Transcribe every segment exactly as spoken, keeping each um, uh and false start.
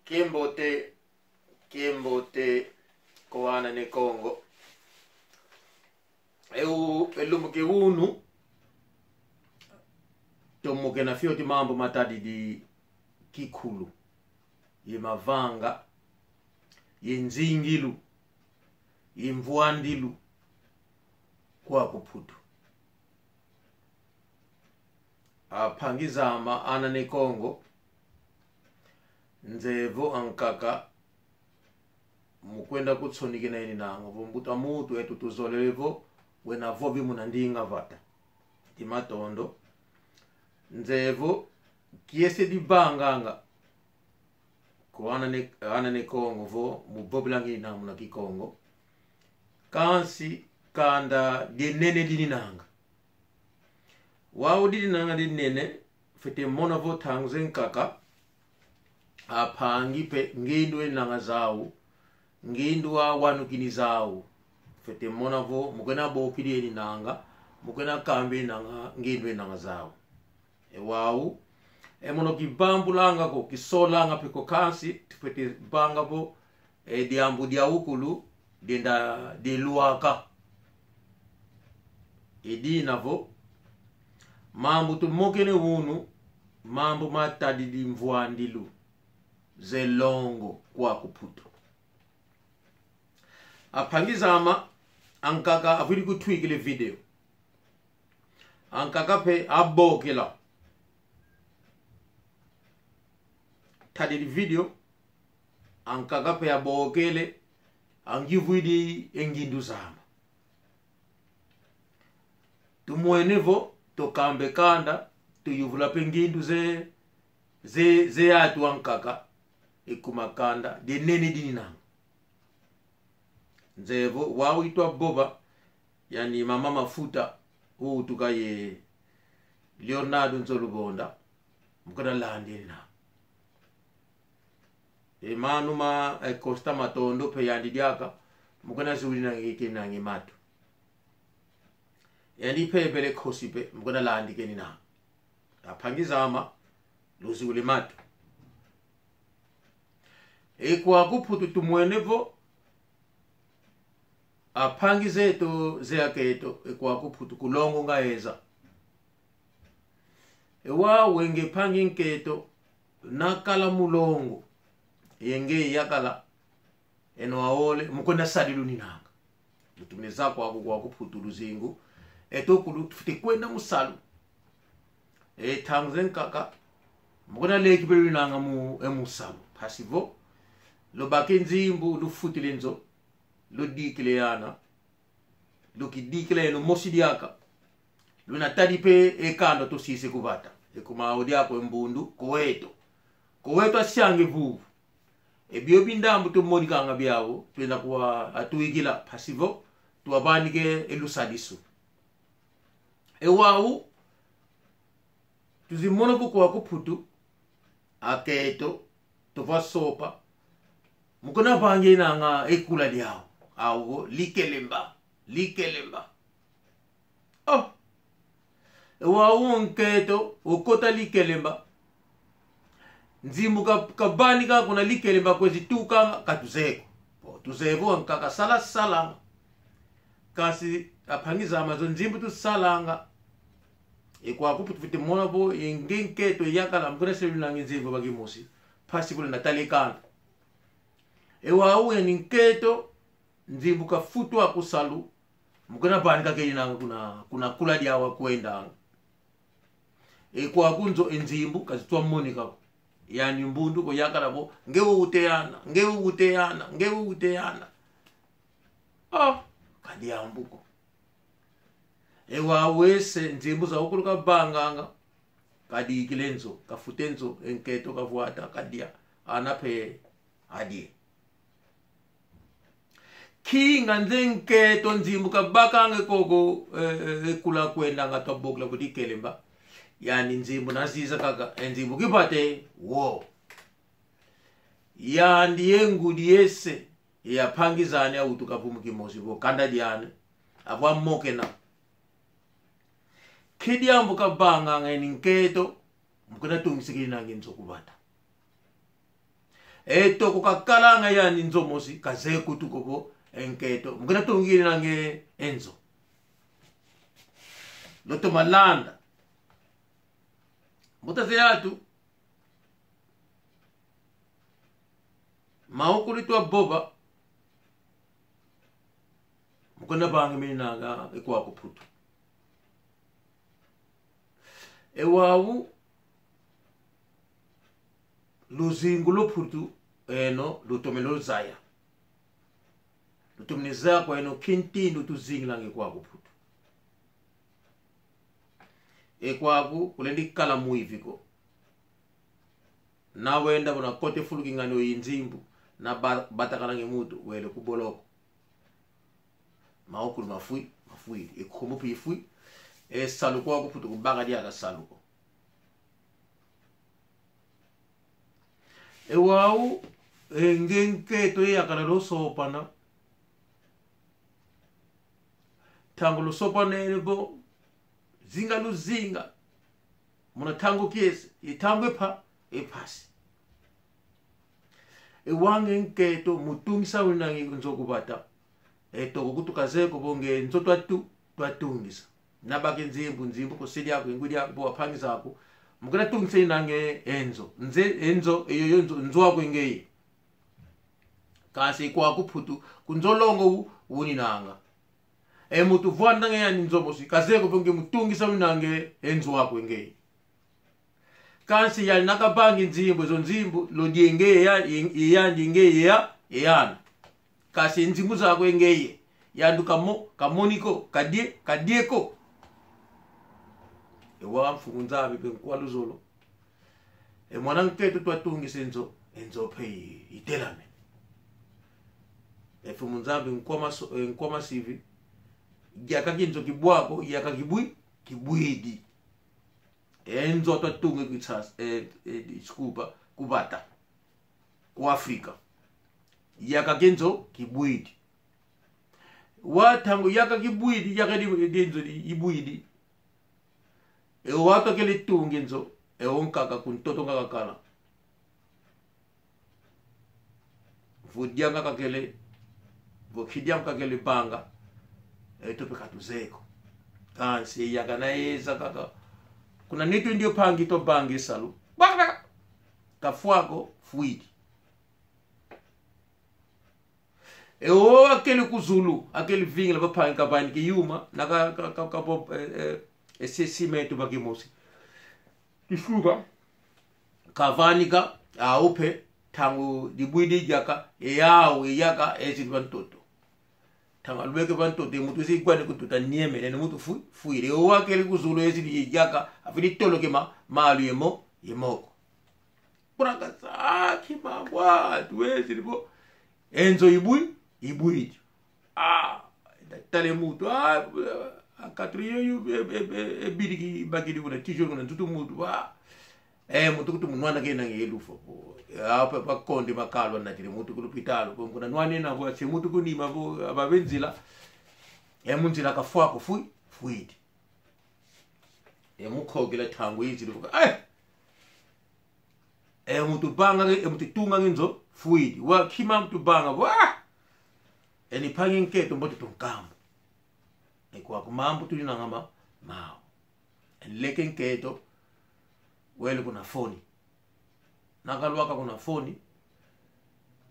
Kiambote, kiambote kwa ana ne Kongo. Eu, e lumbu kia unu, tumokena fioti mambu matadidi kikulu, ye mavanga, ye nzingilu, ye mvwandilu kwaku Putu. A mpangi zame, ana ne Kongo, nzeye vo ankaka mu kwenda kunsoni kena eninanga vo mbuta muntu eto tuzolele vo wena vovi muna ndinga vata. Ti matondo. Nzeye vo kiese divanganga kwa ana ne, ana ne Kongo vo mu vovilanga eninanga muna Kikongo. Kansi kanda dienene dininanga. Wau dininanga dienene, fwete mona vo ntangu zankaka, a mpangi mpe ngindu enanga zau, ngindu awanukini zau. Fwete mona vo mu kwenda bokidi eninanga, mu kwenda kambi eninanga, ngindu enanga zau. E wau, e mono kivambulanga ko, kisolanga mpe ko kansi, tufwete vanga vo, e diambu diawu kulu, dienda dilwaka. E dina vo, mambu tumokene unu, mambu matadidi mvwandilu ze longo kwaku Putu. A mpangi zame, ankaka avwidi kutwikila e video. Ankaka mpe abokela. Tadidi video, ankaka mpe abokele, angivwidi e ngindu zame. Tumwene vo, tukamba e kanda, tuyuvula mpe ngindu ze, ze, ze atu ankaka, e kuma kanda dienene dininanga. Nzeye vo, wau itwa vova, yani mama Mafuta, utuka ye Leonardo Nzolubonda, mu kwenda landa eninanga. E manu ma, e Costa Matondo mpe yandi diaka, mu kwenda zuwidi nange, nange matu. Yandi mpe ebele nkosi mpe, mu kwenda landika eninanga. A mpangi zame, luziwule matu. E kwaku Putu tumwene vo, a mpangi zeto, ze akento, e kwaku Putu ku longo nga eza. E wau e nge mpangi nkento, nakala mu longo, e nge yakala, eno aole, mu kwenda sadi luninanga. Lutumine za kwaku, kwaku Putu luzingu. Eto kulu tufwete kwenda mu salu. E ntangu zankaka, mu kwenda leki bele luninanga mu, e mu salu. Mpasi vo, lubaka e nzimbu, lufutila e nzo, ludikila e ana, lukidikila eno mosi diaka. Luna tadi mpe e kanda tusisa ku vata. E kuma awu diaka e mbundu, kweto. Kweto asianga e vuvu. E bio bindambu tumonikanga biau, twenda kuwa atwikila, mpasi vo, tuwavanike e lusadisu. E wau, tuzimona vo kwaku Putu, akento, tuvwa sopa, mu kwenda vanga enanga e kula diau, au vo, likelemba, likelemba. Oh! E wau nkento, okota likelemba. Nzimbu ka, kavanika kuna likelemba kwezi tukanga, ka tuzeye ko. Bon, tuzeye vo ankaka sala salanga. Kansi, a mpangi zame, zo nzimbu tusalanga. E kwaku Putu tufwete mona vo, e nge nkento yakala, mu kwenda sadi luninanga e nzimbu va kimosi. Mpasi vo luna tadi e kanda. E wau yani nkento, nzimbu kafutwa ku salu, mu kwenda vanika kenanga kuna, kuna kula diau akwendanga. E kwaku nzo e nzimbu kazitwa monika ko. Yani mbundu ko yakala vo, nge uwute ana, nge uwute ana, nge uwute ana. Oh, ka diambu ko. E wau ese nzimbu zawu kulu kavanganga, kadikila e nzo, kafute nzo, e nkento kavwata, kadia, ana mpe adie. Kinga nze nkento nzimbu kabakanga koko, eh, eh, e kula kwendanga twabokela vo likelemba. Yani nzimbu naziza kaka, e nzimbu kivata e, wo. Yandi ye ngudi ese, ye a mpangi zani awutuka vumu kimosi vo kanda diani, avwa mokena. Ke diambu kavanganga yani nkento, mu kwenda tungisa kenanga e nzo ku vata. E toko kakalanga yani nzo mosi, kazeye kutu ko vo e nkento mu kena tunginanga e nzo. Lutoma landa. Mbuta zeto, maukulu itwa vova, mu kena vanga minanga e kwaku Putu. E wau luzingu lwa Putu eno lutomene luzaya. Lutomene zaya kwa eno kintindu tuzingilanga e kwaku Putu. E kwaku kulendi kala mwivi ko. Na wenda vo na kota e fulu kingani o i nzimbu, na ba-, batakananga e muntu, wele ku boloko. Maukulu mafwi, mafwidi. E nkumbu mpe ifwi. E salu kwaku Putu kubaka diaka salu ko. E wau, e nge nkento yakala lusopana. Ntangu lusopanene vo, zinga luzinga. Muna ntangu kiese, e ntangu e mpa-, e mpasi. E wau nge nkento, mu tungisa winanga e nzo ku vata. E toko kutu kazeye ko vo nge nzo twatu-, twatungisa. Na baka e nzimbu, nzimbu ko se diaku, e ngudi aku, vo ampangi zaku. Mu kena tungisa winanga e nzo. Nze, e nzo, e yoyo nzo, nzo aku e ngeye. Kansi e kwaku Putu, ku nzo longo u-, uninanga. E muntu vwandanga yani nzo mosi, kazeye ko vo nge mu tungisa winanga e nzo aku e ngeye. Kansi yani na kavangi nzimbu, ezo nzimbu, lodi e ngeye ya, e, e yandi e ngeye ya, e yana. Kansi nzimbu zaku e ngeye, yandi kamo-, kamoni ko, kadie-, kadie ko. E wau Mfumu Nzambi mpe nkwa luzolo. E mwana nkento twatungisa e nzo, e nzo mpe i-, itelame. E Mfumu Nzambi nkwa maso-, e nkwa masivi, yaka kinzo kibwa ko, yaka kibwi-, kibwidi. E nzo twatunga ku Tsas-, e, e, desculpa, ku vata. Ku Afrika. Yaka kinzo kibwidi. Wau ntangu yaka kibwidi, yaka di, di nzo di, ibwidi. E wau twakele tunga e nzo, e wau nkaka ku ntoto nga kakala. Vo dia nga kakele, vo kidia nga kakele vanga, e yeto mpe katuzeye ko. Kansi yaka na yeza kaka. Kuna nitu ndio mpangi tuvanga e salu. Baka! Kafwa ko, fwidi. E wau akele ku zulu, akele vingila va mpangi kavanika e yuma, na ka, ka, ka, ka, vo, e, e, e se-, simetu va kimosi. Kisuka, kavanika, au mpe, ntangu dibwidi yaka, e yau, e yaka, ezidi va ntoto. Ntangu alweke va ntoto, e muntu si gwane ku ntoto anieme, nene muntu fwi-, fwidi. E wau akele ku zulu ezidi yaka, afidi toloke ma-, malu ye mo-, ye moko. Kuna kasaki mabwa, tuwezi libo. E nzo ibwi-, ibwidi. Ah, tala e muntu. Ah, akaturi yo, yo, e, e, e, e bidiki bakidi kuna, tijolo kuna, nzutu muntu. Ah, e muntu kutu munwana kena nge lufa po. Ah, pa, pa konde makalo anatile muntu ku lupitalu. Po kuna nwane na vo, se muntu kunima vo, ababenzila. E munzila kafwa ko fwi-, fwidi. E mukokela ntangu izidi vuka. Eh! E muntu vanga, e muntu tunga nzo, fwidi. Wau kima muntu vanga, wa! E ni mpangi nkento mbote tunkambu. E kwaku mambu tuninanga ma-, mau. E nleke nkento, wele kuna foni. Na kalwaka kuna foni,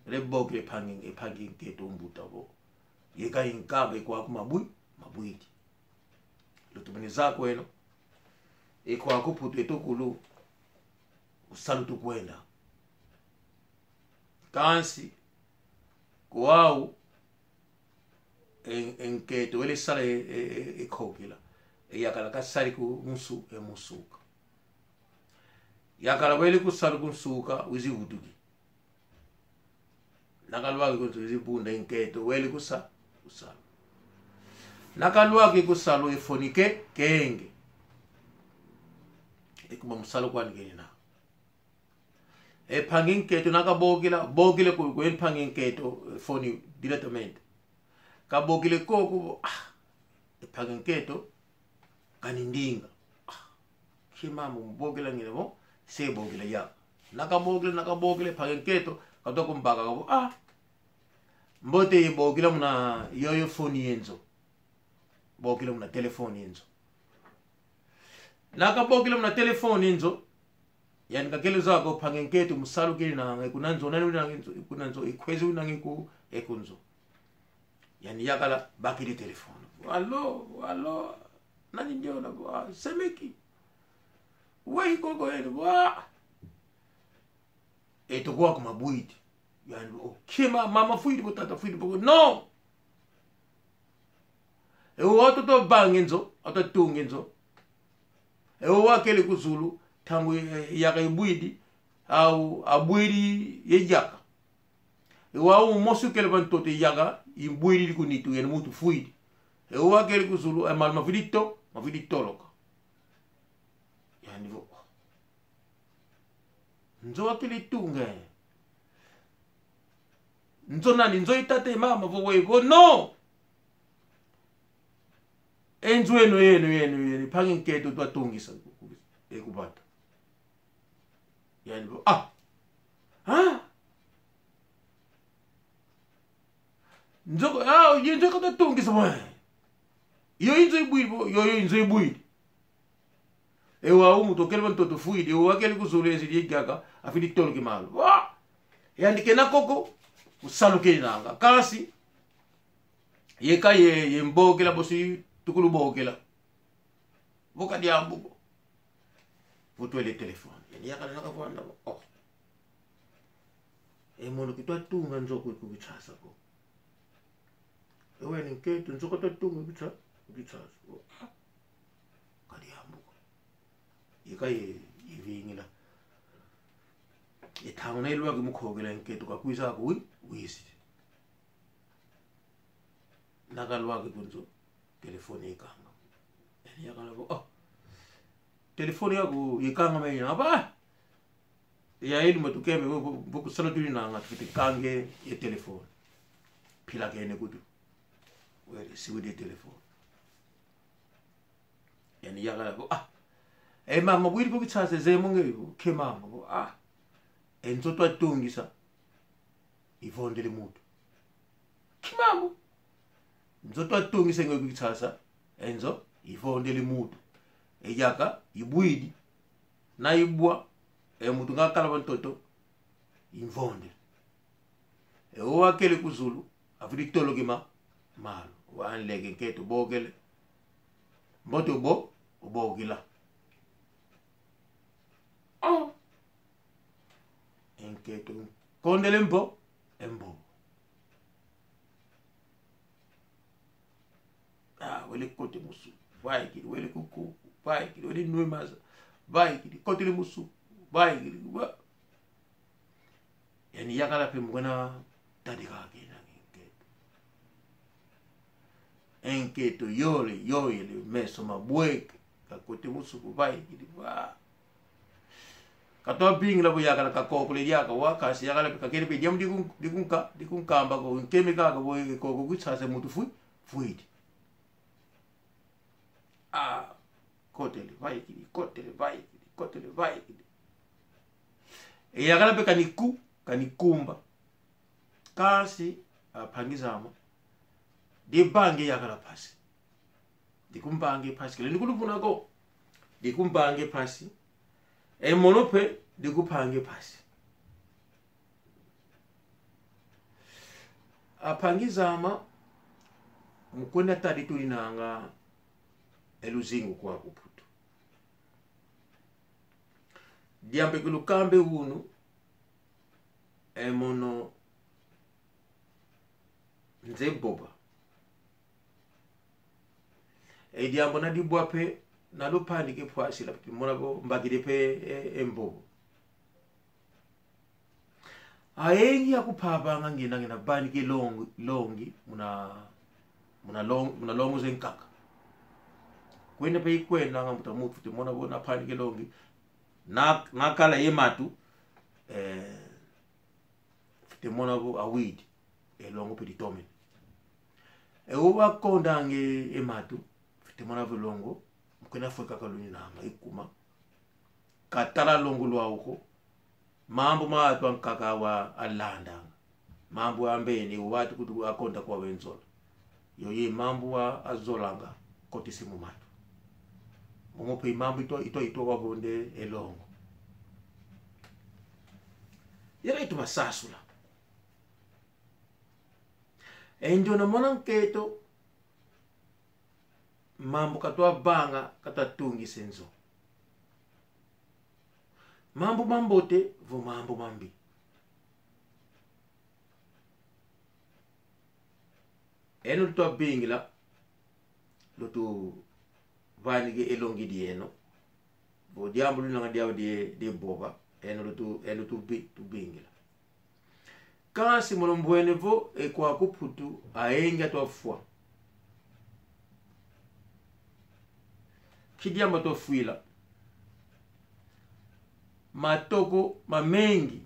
le bokele mpangi, e mpangi nkento mbuta vo. Yeka inkaba e kwaku mabwi-, mabwidi. Lutumini zaya kweno. E kwaku Putu eto kulu, o salu tukwenda. Kansi, kwau, e, e nkento wele sala e, e, e, e nkokila. E yakala kasali ku nsu-, e nsuka. Yakala wele ku salu ku nsuka, wizi vutuki. Na kalwaki ku nsuka, wizi vunda e nkento, wele ku sa-, ku salu. Na kalwaki ku salu e foni ke-, kenge. E kuma mu salu kwani kenina. E mpangi nkento na kabokela, bokele ku, ku e mpangi nkento, e foni diretamente. Kabokele koko, ah, e mpangi nkento, kanindinga. Ah, kima mu bokela ngina mo, se bokela ya. Na kabokele, na kabokele, mpangi nkento, Katwa kumbaka kavo, ah. Mbote ye bokila muna yoyo foni ye nzo. Bokila muna telefoni ye nzo. Na kabokila muna telefoni ye nzo. Yani kakele zako mpangi a nkento mu salu kele nanga, e kuna nzo, nani winanga nzo, e kuna nzo, e kwezi winanga ku, e ku nzo. Yani yakala bakidi telefoni. Alo, alo, nani ndiona, wa, Semeki. Wei koko yeni, wa. Eto kwa kuma bwidi. Yani, o, kima, mama fwidi bo, tata fwidi bo, no! E o, atwa twa vange nzo, atwa tunge nzo. E o, wakele ku zulu, ntangu, e, yaka ibwidi, au, abwidi ye yaka. E o, au mosi ukele va ntoto, yaka ibwidi ku nitu, yani muntu fwidi. E o, wakele ku zulu, e malu mavwidi to, mavwidi toloka. Yani vo, nzo wakele tunga. Nzo nani? Nzo i tata i mama vo wei vo no. E nzo eno, eno, eno, eno, mpangi a nkento twatungisa ku, ku, e ku vata. Yani vo, ah. Ah. Nzo, ah, ye nzo katwatungisa mwe. Yo i nzo ibwidi, yo, yo i nzo ibwidi. E o, au muntu okele va ntoto fwidi, e o, wakele ku zulu ezi di yaka, afwidi toloka e malu. Wa! Yani kena koko, mu salu kele nanga. Kansi, yeka ye, ye mbokela bosi tukulu bokela. Vo ka diambu ko. Vo twele telefoni. Yani yakala na kavwanda vo, oh. E mono kitwatunga nzo kwe ku Kinshasa ko. E wene nkento nzo katwatunga ku Kinshasa, ku Kinshasa. Oh, ah. Ka diambu ko. Yeka ye, yevingila. E ntangu na ilwaki mu kogela nkento kakwiza ko wi, wisi. Na kalwaki ku nzo, telefoni ikanga. Yani yakala vo, oh. Telefoni yaku ikanga me ina, aba! Ya ilu matukeme, vo, vo, vo ku salu tuli nanga, tufwete kanga e telefoni. Mpila kene kutu. Wele, siwidi e telefoni. Yani yakala vo, ah. E mama, wili vo Kinshasa, zeye mo nge vo, ke mama, vo, ah. E nzo twatungisa, ivondele mutu. Ke mama. Nzo twatungisa nge ku Kinshasa, e nzo, ivondele mutu. E yaka, ibwidi. Na ibwa, e muntu nga kala va ntoto, imvondele. E o wakele ku zulu, afwidi toloka e ma, malu. Wanleke nkento bokele. Mbote obo, obokila. Oh. E nkento kondele mbo, e mbo. Ah, wele kote musu, vaikidi, wele kuku, vaikidi, wele nwe maza, vaikidi, kotele musu, vaikidi, wa. Yani yakala pe mu kwenda tadika kena nkento. E nkento yole, yoyele, meso mabweke, kakote musu ku vaikidi, wa. Katwa vingila vo yakala kakokole diaka, wa, kansi yakala pe kakele pe diambu di kun-, di kunka-, di kunkamba ko, nkeme kaka vo e koko ku Kinshasa muntu fwi-, fwidi. Ah, kotele, vaikidi, kotele, vaikidi, kotele, vaikidi. E yakala pe kaniku-, kanikumba. Kansi, ah, mpangi zame. Divange yakala mpasi. Dikumvange mpasi. Kele ni kuluvuna ko. Dikumvange mpasi. E mono pe, dikumvange mpasi. A mpangi zame, mu kwenda tadi tuinanga e luzingu kwaku Putu. Diambu ke lukambe unu, e mono nze vova. E diambu na dibwa pe, na lupandike pwasila pe, mona vo mbakide pe e, e mvovo. Ayingi akupavanga ngina ngina bandike longi, longi muna, muna long-, muna longo ze nkaka. Kwenda pe ikwendanga mbuta muntu fwete mona vo napandike longi, na, nakala ye matu, eh, fwete mona vo awidi, e longo pe ditomene. E o wakondanga e matu, fwete mona vo longo, mu kwenda fweka kaluninanga, ikuma. Katala longo lwau ko, Mambu ma atu ankaka awa alandanga. Mambu ambeni watu kutu akonda kwa wenzola. Yoyi mambu wa azolanga kotisi mu matu. Momo pe mambu ito, ito, ito wavonde e longo. Yela itu masasula. E ndiona mwana nkento, mambu katwa vanga, katwa tungisa e nzo. Mambu mambote, vo mambu mambi. Eno lutwa vingila, lutuvanike e longi dieno. Vo diambu lunanga diau die, die vova, eno lutu, eno tuvi-, tuvingila. Kansi mono mbwene vo e kwaku Putu, ayingi atwa fwa. Kidiambu atwa fwila. Matoko mamengi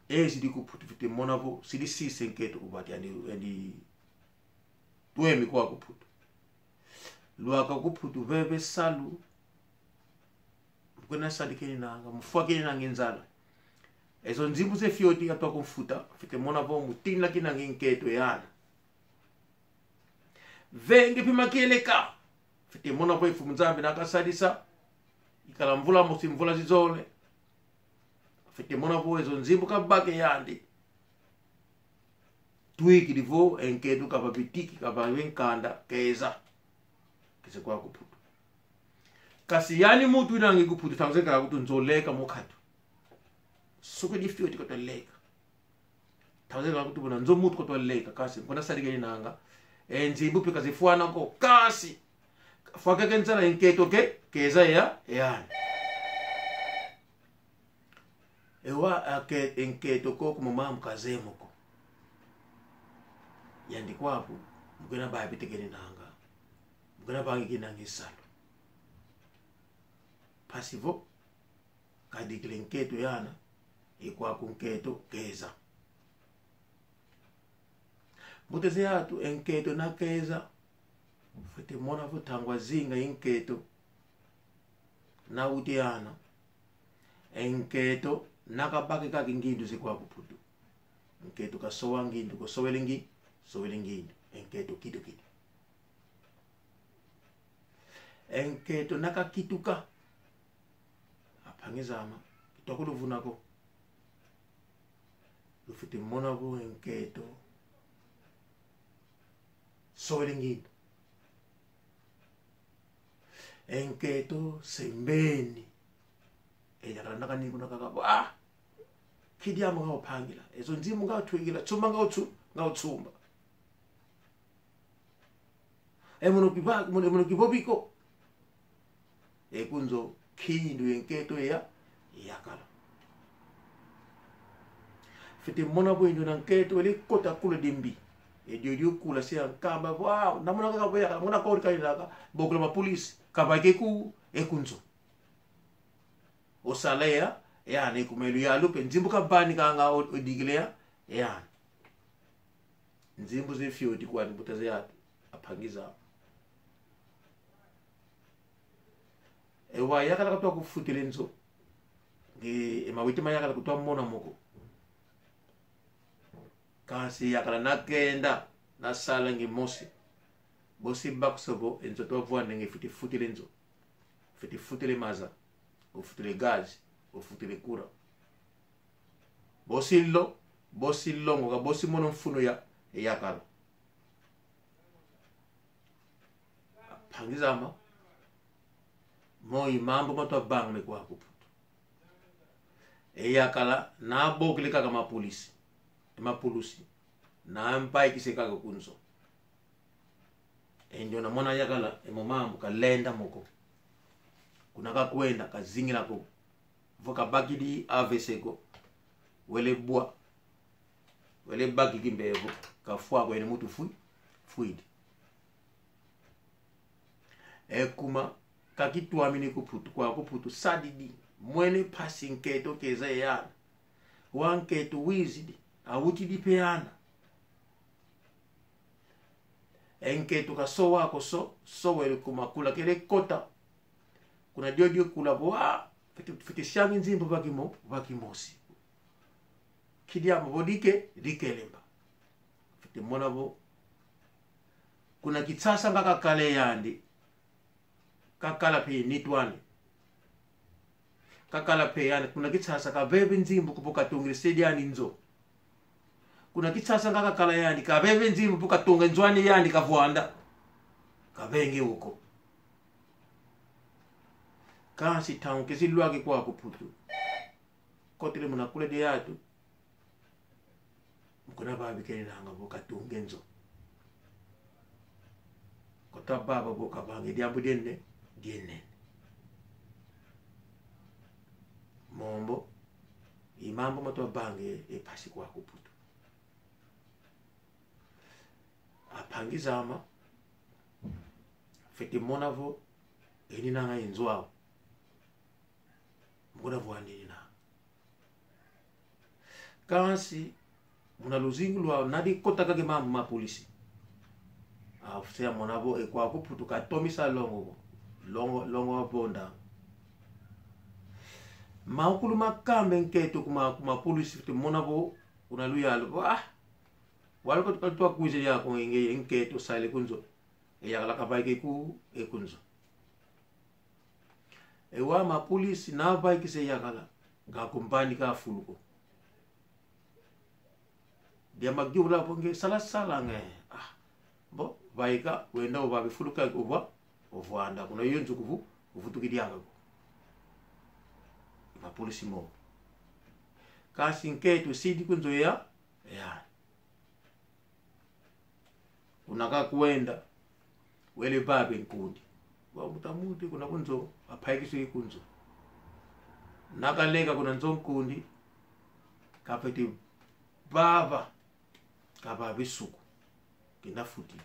ezidi ku Putu, fwete mona vo, sidi sisa e nkento kubati andi, andi twemi kwaku Putu. Lwaka ku Putu veve salu. Mu kwenda sadi keninanga, mu fwa keninanga e nzala. Ezo nzimbu ze fioti atwa kumfuta, fwete mona vo mu tina keninanga e nkento e ana. Venge pe makieleka. Fwete mona vo e Mfumu Nzambi na kasadisa. Ikala mvula mosi mvula zizole. Fwete mona vo ezo nzimbu kabaki yandi. Twikidi vo e nkento kava bitiki, kava nkanda, keza. Keze kwaku Putu. Kansi yani muntu winanga ku Putu, tauze ka kutu nzo leka mu katu. Suke di fioti katwa leka. Tauze ka kutu bona nzo muntu katwa leka, kansi, nkona sadi keninanga. E nzimbu pe kazifwana ko, kansi. Fwa keke nzala e nkento ke, keza ya, yani. Ewa, ake, e nkento ko kuma mambu kazeye mo ko. Yandi kwaku, mu kwenda babi te keninanga. Mu kwenda vangi keninanga e salu. Mpasi vo, kadikila e nkento e ana, e kwaku nkento keza. Mbuta ze atu, e nkento na keza, fwete mona vo ntangu azinga e nkento, na uti ana, e nkento na kabaki kaka e ngindu ze kwaku Putu. Nkento kasowa ngindu ko, sowele ngi-, sowele ngindu, e nkento kitukidi. E nkento na kakituka. Ampangi zame, kitwa kuluvuna ko. Lufwete mona vo e nkento sowele ngindu. E nkento sembeni. E yakala na kani kuna kaka vo, ah! Kidiambu nga upangila. Ezo nzimbu nga utwingila. Tsumba nga utsu-, nga utsumba. E mono kiba-, mono, mono kibobi ko. E kunzo kindu e nkento ya, yakala. Fwete mona vo e ndiona nkento wele kota kula diambi. E diodio kula se ankamba vo, ah, na mona kaka vo yakala, mona kori kani naka, bokula mapolisi, kavaike ku, e kunzo. Osala ya, e ana e kuma e luyalu pe, nzimbu kavanikanga o, odikila ya, e ana. Nzimbu ze fioti kwani mbuta ze atu, ampangi zame. Ewa yakala katwa kufutila e nzo. Nge, e mawete ma yakala kutwa mona mo ko. Kansi yakala na kenda, na sala nge mosi. Bosi bakisa vo, e nzo twa vwanda nge fwete futila e nzo. Fwete futila e maza. Ofutila e gazi. Ofutila e kura. Bosi lo, bosi longoka, bosi mono mfunu ya, e yakala. Ampangi zame, mo i mambu matwa vanga me kwaku Putu. E yakala, na bokele kaka mapolisi. E mapulusi. Na mvaikise kaka kunzo. E ndiona mwana yakala, e mo mambu kalenda mo ko. Kuna kakwenda, kazingila ko. Vo kabakidi A V C ko. Wele bwa. Wele baki kimbevo. Kafwa ko ene mutu fwi-, fwidi. E kuma, kakitwamini ku Putu, kwaku Putu, sadidi. Mwene mpasi nkento keza e ana. Wa nkento wizidi. Awutidi pe ana. E nkento kasowa ko so, sowele kuma kula kele kota. Kuna diodio kula vo, ah, Fwete, fwete sianga e nzimbu va kimo-, va kimosi. Kidia mbo dike, dikelemba. Fwete mona vo. Kuna Kinshasa nga kakala e yandi. Kakala mpe nitu andi. Kakala mpe yandi, kuna Kinshasa kaveve nzimbu ko vo katungila se diandi nzo. Kuna Kinshasa nga kakala yandi, kaveve nzimbu vo katunga nzo andi yandi kavwanda. Kavenge uko. Kansi ntangu kesi lwaka kwa ku Mputu. Kotele muna kula dia atu. Mu kuna babi kenanga vo katunga e nzo. Kota baba vo kavanga e diambu diene, diene. Momo, i mambu matwa vanga e mpasi kwa ku Mputu. A mpangi zame, fwete mona vo, eninanga e nzo au. Mu kuna vwandinina. Kansi, muna luzingu lwau, nadi kota kaka e mambu ma polisi. A, fwete mona vo, e kwa ku Mputu katomisa longo vo. Longo, longo avonda. Maukulu makamba e nkento kuma, kuma polisi, fwete mona vo, kuna luyalu vo, ah, wala koti kali twa kwiza yako nge, e nkento sale ku nzo. E yakala kavaika ku, e ku nzo. E wau ma polisi na vaikisa e yakala, ka kumbani ka fulu ko. Dia magibula vo nge sala sala nge. Ah, mbo, vaika, wenda uvava e fulu ka uvwa, uvwanda, kuna yo nzo kuvu, uvutukidi aka ko. Ma polisi mo. Kansi nkento sidi ku nzo ya, ya. Kuna kakwenda, wele vava e nkundi. Wa muta muti kuna ku nzo, apaikisi ku nzo. Na kaleka kuna nzo nkundi, kafwete vava, kavava e suku, kina futidi.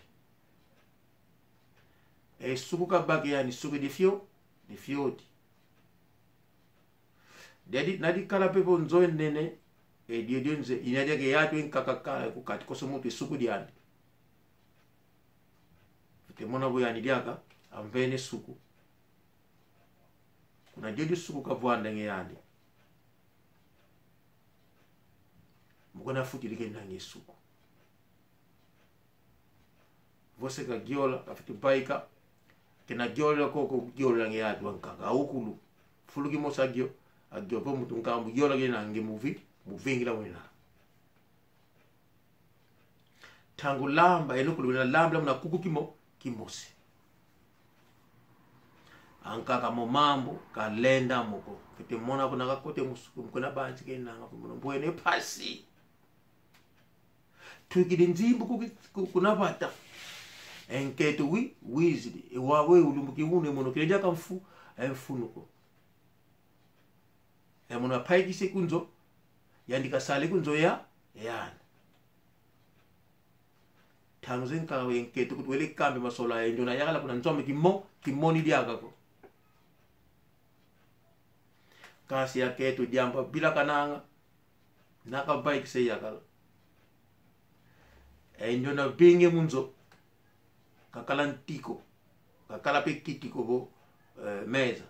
E suku kabaki yani suku difio, difioti. Diadi, nadi kala mpe vo nzo e nene, e dio dio nze, ina diaka e atu e nkaka kala ku kati koso mutu e suku diandi. Fwete mona vo yani diaka, amvene suku. Kuna dio dio suku kavwanda nge yani. Mu kuna futidi kenanga e suku. Vo se kagiola, kafwete vaika. Kena giola koko, giola nge atu ankaka, aukulu. Fulu kimosi agio, agio vo mutu nkambu, giola nge nange muvi, muvingila wena. Ntangu lamba, eno kulu wena lamba, muna kuku kimo, kimosi. Ankaka mo mambu, kalenda mo ko. Fwete mona kuna kakota mu suku, mu kuna banzi kenanga, fwete mona mbwene mpasi. Twikidi nzimbu ku, ku, kuna vata. E nkento wi, wizidi. E wau e ulumbu ki unu e mono kile diaka mfu, e mfunu ko. E mono apaikisi ku nzo, yandi kasali ku nzo ya, yani. Ntangu ze nkaka e nkento kutu wele kamba e masola e ndiona yakala kuna nzo ame kimo, kimoni diaka ko. Kansi akento diambu avilakananga, na kavaikisa e yakala. E ndiona vingi mu nzo, kakala nti ko, kakala mpe kiti ko vo, eh, meza.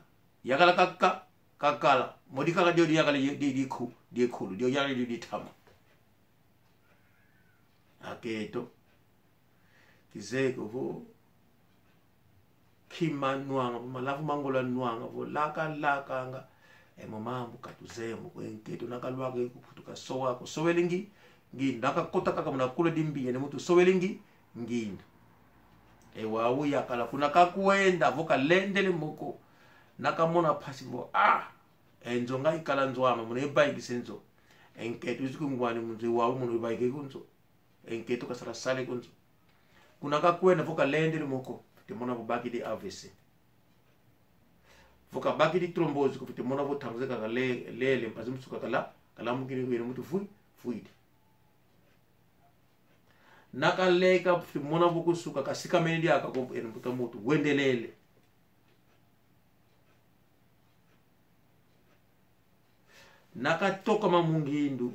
Yakala kaka, kakala, modi kaka dio, dio yakala di, di, di ku, di kulu, dio yakala dio ditama. Akento. Kizeye ko vo, kima nwanga vo, malavu ma ngolo nwanga vo, laka, lakanga. E mo mambu katuzeye mo ko, e nkento na kalwaka e ku Mputu kasowa ko, sowele ngi, nginda, na kakota kaka muna kula dimbingi, ene mutu sowele ngi, nginda. E wau yakala kuna kakwenda, vo kalendele mo ko. Na kamona mpasi vo, ah, e nzo nga ikala nzo ame, muna evaikisa e nzo. E nkento wizi kungwani mu nzo, e wau muna evaika ku nzo. E nkento kasala sala ku nzo. Kuna kakwenda vo kalendele mo ko, fwete mona vo bakidi A V C. Vo kabakidi trombose ko, fwete mona vo ntangu ze kaka le, lele, mpasi mu suka kala, kalamukini ko, ene mutu fwi, fwidi. Na kaleka, fwete mona vo ku suka kasikamene diaka ko, ene mbuta muntu, wendelele. Na katokama mu ngindu,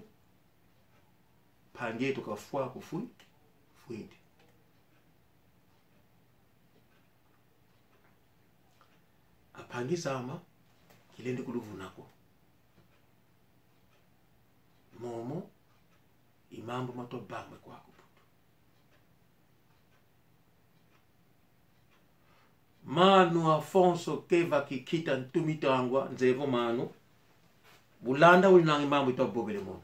mpangi eto kafwa ko fwi, fwidi. Ampangi zame, kilendi kuluvuna ko. Momo i mambu matwa bangwe kwaku Putu. Mano Afonso Keva Kikita Ntumitangwa, nzevo mano. Mu landa uninanga i mambu itwa vovele mono.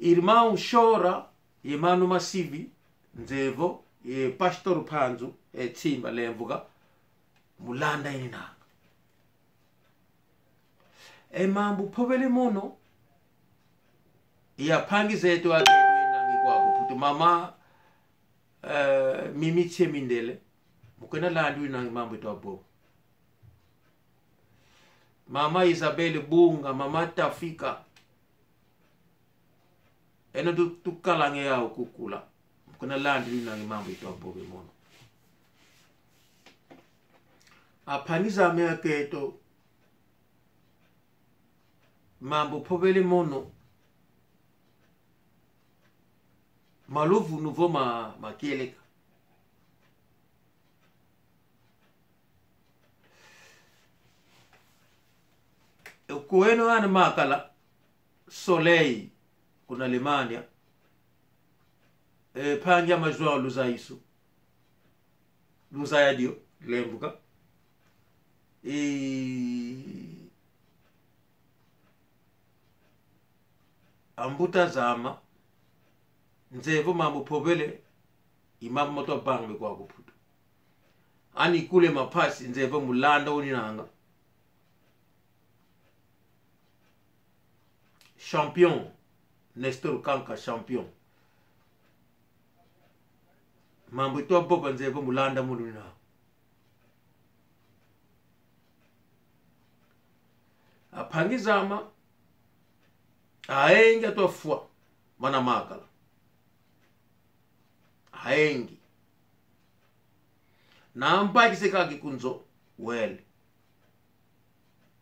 Irmão Shora, ye mano Masivi, nzevo, ye Pastor Panzu, e Tsimba Lemvuka, mu landa ininanga. E mambu povele mono, i ampangi zeto aketo inangi kwaku Putu, mama, eh, Mimi Tsie Mindele, mu kwenda landa inangi mambu itwa vova. Mama Isabel Bunga, mama Tafika, eno tu-, tukalange yau kukula. Mu kwenda landa inangi mambu itwa vova mono. Ampangi zame aketo, mambu povele mono, ma luvunu vo ma, ma kieleka. Kweno ana makala Soleil, kuna Alemanha. E, mpangi ame João Luzaiso. Luzaya dio, Lemvuka. E, ambuta zame, nzevo mambu povele, i mambu matwa bangwe kwaku Putu. Ani kule mapasi, nzevo mu landa uninanga. Champion, Nestor Kanka Champion. Mambu itwa vova nzevo mu landa munu na. Ampangi zame, ayengi atwa fwa, mana makala. Ayengi. Na ambaikise kaka ku nzo, wele.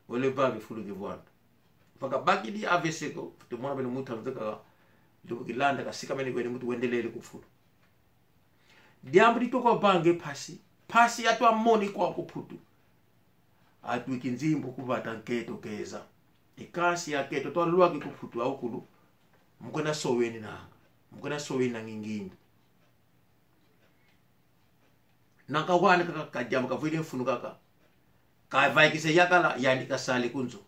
Wele vava fulu kivwanda. Vaka bakidi A V C ko, fwete mona beno muntu anzeka, lubu kilanda kasikamene kwene muntu wendelele ku fulu. Diambu ditwa kwa vange mpasi, mpasi atwa moni kwaku Putu. Atwiki nzimbu ku vata nketo keza. I kansi aketo twalwaki ku Putu awukulu, mu kwenda soweni nanga. Mu kwenda soweni nanga i ngindu. Na kawana kaka ka diambu kavwidi mfunu kaka. Kavaikise yakala, yandi kasali ku nzo.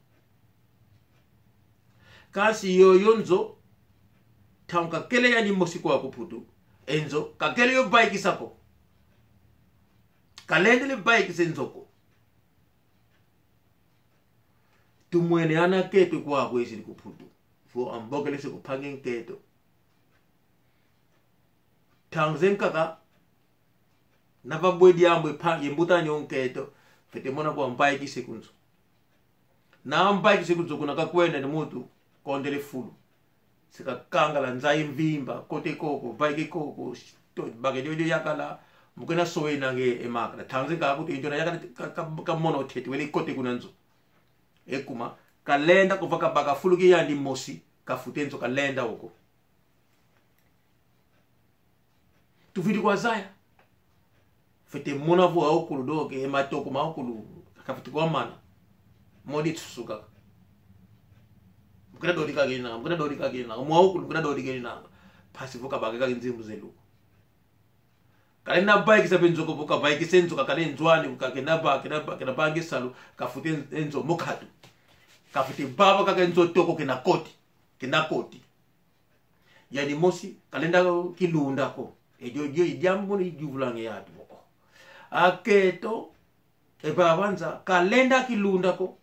Kansi yoyo nzo, ntangu kakele yandi mosi kwaku Putu, e nzo, kakele yo vaikisa ko. Kalendele vaikisa e nzo ko. Tumwene ana keto kwaku esili ku Putu. Vo ambokelese ku mpangi nketo. Ntangu ze nkaka, na vabwe diambu e mpa-, ye mbuta ani o nketo, fwete mona vo amvaikise ku nzo. Na amvaikise ku nzo kuna kakwenda ni muntu kondele fulu. Se kakangala nza ye mvimba, kote koko, vaike koko, to-, bake diodio yakala, mu kwenda sowe nanga e makala. Ntangu ze nkaka kutu e ndiona yakala ka, ka, kamona ntete, wele kote kuna nzo. E kuma, kalenda ko vo kabaka fulu kia yandi mosi, kafute nzo kalenda oko. Tuvwidi kwa zaya. Fwete mona vo awukulu doke, e matoko mawukulu, kafwete kwa mana. Modi tusuka. Mu kwenda dodika kina, mu kwenda dodika kina, mu awukulu, mu kwenda dodika kina. Mpasi vo kabaka kaka nzimbu ze luku. Kalenda vaikisa mpe nzo ko, vo kavaikisa e nzo kakala e nzo ani, kakenda ba, kenda ba, kenda ba nge salu, kafute e nzo mokatu. Kafute baba kaka e nzo toko kenda koti, kenda koti. Yandi mosi, kalenda kilunda ko. E dio, dio, i diambu mono i diuvulanga e atu. Aketo, e babanza, kalenda kilunda ko.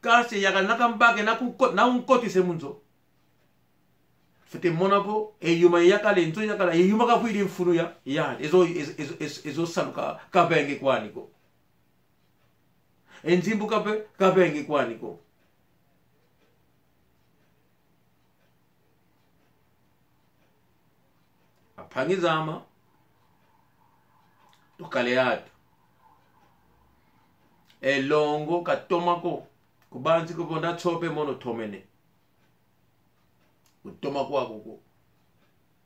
Kansi yakala na kambake na kunko-, na unkotise mu nzo. Fwete mona vo, e yuma yakala, e nzo yakala, e yuma kavwidi mfunu ya, ya, e zo, e zo, e zo, e zo, e zo salu ka, kavenge kwani ko. E nzimbu kave-, kavenge kwani ko. Ampangi zame, tukale atu. E longo katoma ko, kubanzi ko vo nda tsope mono tomene. Kutoma kwaku ko.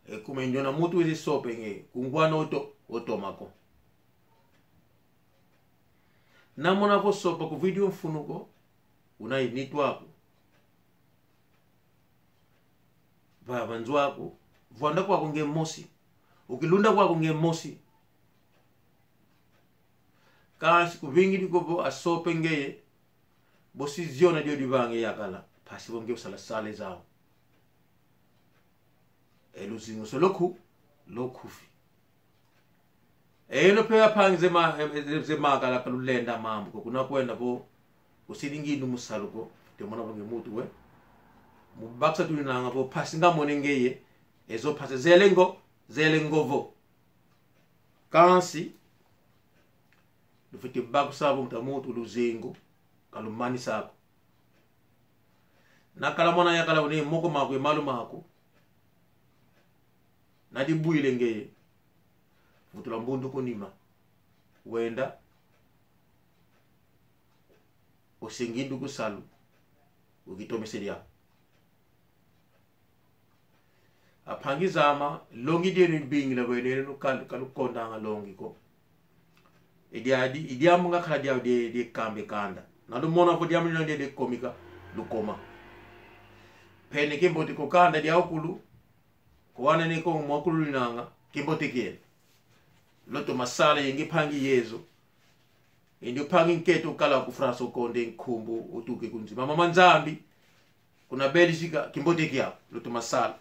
E kuma e ndiona muntu wizi sope nge, kungwana oto-, otoma ko. Namona vo sopa kuvwidi mfunu ko, una i nitu aku, va, va nzo aku, vwanda kwaku nge mosi, ukilunda kwaku nge mosi. Kansi kuvingidi ko vo asope ngeye, vo si ziona dio divange yakala, mpasi vo nge usala sala zau. E luzingu se loko, loko fi. Eno pe ampangi zema, e, e, zemakala kalulenda mambu ko, kuna kwenda vo, usidi ngindu mu salu ko, te mona vo nge muntu we. Mu bakisa tuninanga vo, mpasi ngamone ngeye, ezo mpasi zele ngo, zele ngo vo. Kansi, lufwete bakisa vo mbuta muntu luzingu, kalumanisa ko. Nakala mwana yakala une moko maku ye malu maku. Nadibwile ngeye. Vutula mbundu ku nima. Wenda. Ose ngindu ku salu. Ukitomesele a. Ampangi zama, longi dieno ibingila bwene eno kal-, kalukondanga longi ko. Idi adi, i diambu ngakala diau die, die kambe kanda. Na lumona vo diambu lina die, die komika, lukoma. Pene kimbote ko kanda diau kulu, ko wana ne ko mwakulu linanga, kimbote kieno. Lutoma sala ye nge mpangi yezo. Indi mpangi nkento kala ku France ukonde nkumbu utuke ku nzima. Mama Nzambi, kuna Belgica, kimbote kiau, lutoma sala.